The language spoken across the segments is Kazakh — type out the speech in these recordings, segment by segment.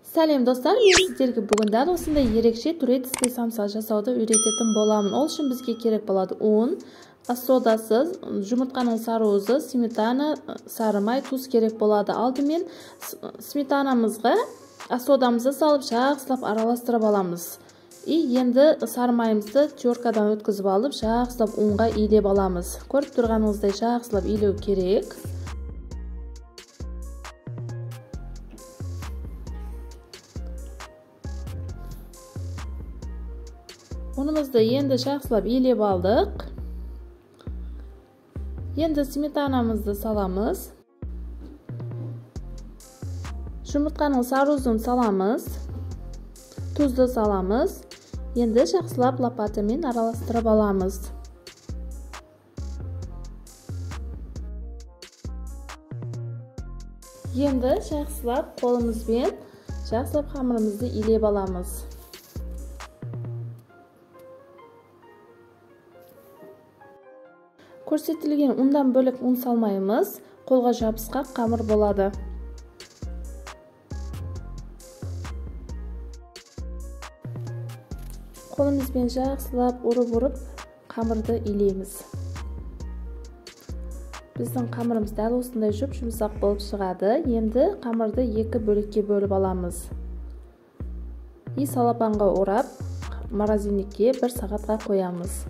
Сәлем достар, мен сіздерге бүгін дәл осындай ерекше турецкий самса жасауды үйрететін боламын. Ол үшін бізге керек болады ұн, содасыз, жұмыртқаның сары уызы, сметана, сары май, тұз керек болады. Алдымен сметанамызға содамызды салып жақсылап араластырып аламыз. И енді сары майымызды теркадан өткізіп алып, жақсылап ұнға илеп аламыз. Көріп тұрғаныңыздай жақсылап илеу керек. Ұнымызды енді жақсылап илеп алдық. Енді сметанамызды саламыз. Жұмыртқаның сары уызын саламыз. Тұзды саламыз. Енді жақсылап лопатамен араластырып аламыз. Енді жақсылап қолымызбен жақсылап қамырымызды илеп аламыз. Көрсетілген ұндан бөлек ұн салмаймыз, қолға жабысқақ қамыр болады. Қолымызбен жақсылап ұрып-ұрып қамырды илейміз. Біздің қамырымыз дәл осындай жұп-жұмсақ болып шығады. Енді қамырды екі бөлікке бөліп аламыз. И салапанға орап, морозильникке 1 сағатқа қоямыз.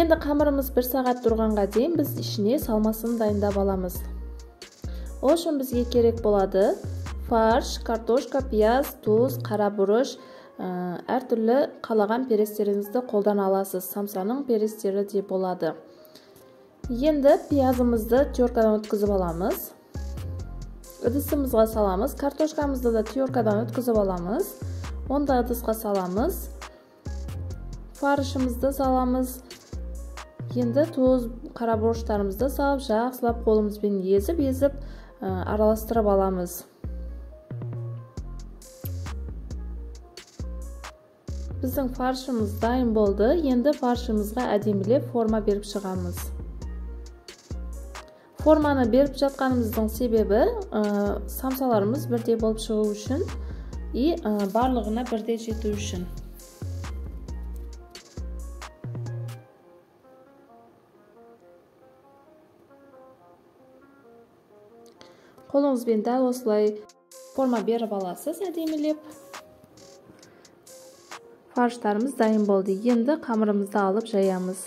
Енді қамырымыз 1 сағат тұрғанға дейін біз ішіне салмасын дайындап аламыз. Ол үшін бізге керек болады фарш, картошка, пияз, тұз, қара бұрыш, әртүрлі қалаған перестеріңізді қолдана аласыз. Самсаның перестері де болады. Енді пиязымызды теркадан өткізіп аламыз. Ыдысымызға саламыз. Картошкамызды да теркадан өткізіп аламыз. Оны да ыдысқа саламыз. Фаршымызды саламыз. Енді тұз, қара бұрыштарымызды салып, жақсылап қолымызбен езіп-езіп араластырып аламыз. Біздің фаршымыз дайын болды. Енді фаршымызға әдемілеп форма беріп шығамыз. Форманы беріп жатқанымыздың себебі самсаларымыз бірдей болып шығу үшін и барлығына бірдей жету үшін. Қолыңызбен дәл осылай форма беріп аласыз әдемілеп. Фарштарымыз дайын болды. Енді қамырымызды алып жаямыз.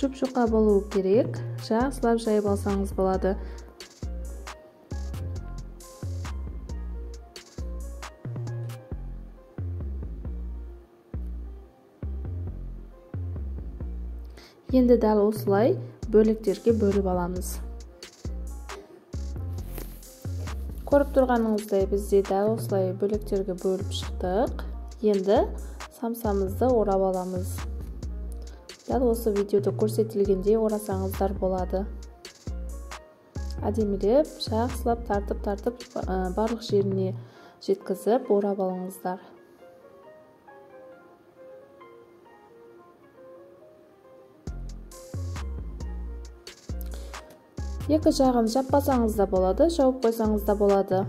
Жұп-жұқа болуы керек. Жақсылап жайып алсаңыз болады. Енді дәл осылай бөліктерге бөліп аламыз. Көріп тұрғаныңыздай бізде дәл осылай бөліктерге бөліп шықтық. Енді самсамызды орап аламыз. Дәл осы видеода көрсетілгендей орасаңыздар болады. Әдемілеп, жақсылап тартып-тартып барлық жеріне жеткізіп орап алыңыздар. Екі жағын жаппасаңыз да болады, жауып қойсаңыз да болады.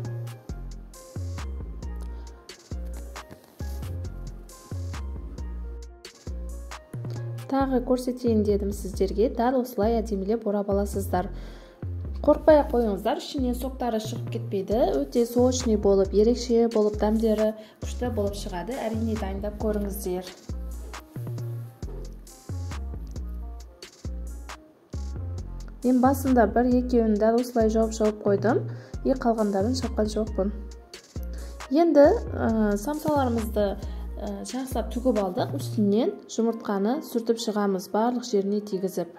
Тағы көрсетейін дедім сіздерге, дәл осылай әдемілеп орап аласыздар. Қорқпай қойыңыздар, ішінен соктары шығып кетпейді. Өте сочный болып, ерекше болып, дәмдері күшті болып шығады. Әрине дайындап көріңіздер. Мен басында бір екеуін дәл осылай жауып-жауып қойдым, и қалғандарын жапқан жоқпын. Енді самсаларымызды жақсылап тігіп алдық, үстінен жұмыртқаны сүртіп шығамыз, барлық жеріне тигізіп.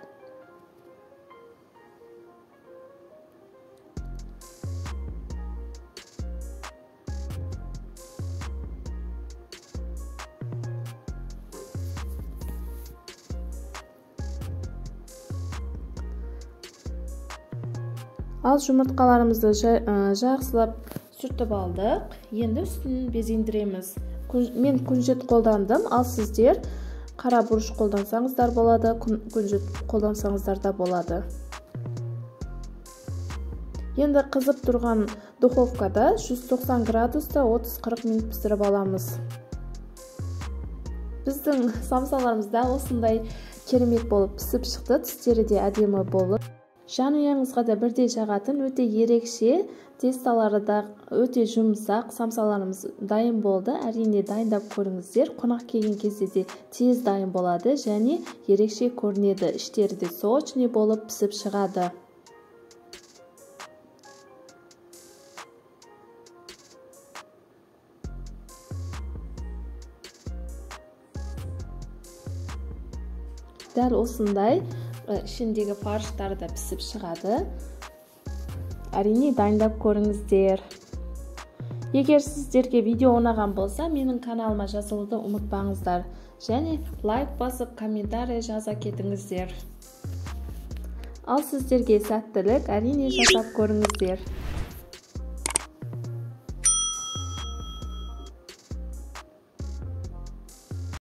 Ал жұмыртқаларымызды жақсылап сүртіп алдық. Енді үстін безендіреміз. Мен күнжіт қолдандым, ал сіздер қара бұрыш қолдансаңыздар болады, күнжіт қолдансаңыздар да болады. Енді қызып тұрған духовкада 190 градуста 30-40 минут пісіріп аламыз. Біздің самсаларымыз да осындай керемет болып пісіп шықты, түстері де әдемі болып. Жанұяңызға да бірдей жағатын өте ерекше, тесталары да өте жұмсақ самсаларымыз дайын болды. Әрине дайындап көріңіздер. Қонақ келген кезде де тез дайын болады және ерекше көрінеді. Іштері де сочный болып пісіп шығады. Дәл осындай ішіндегі фарштары да пісіп шығады. Әрине дайындап көріңіздер. Егер сіздерге видео ұнаған болса, менің каналыма жазылуды ұмытпаңыздар және лайк басып комментарий жаза кетіңіздер. Ал сіздерге сәттілік, әрине жасап көріңіздер.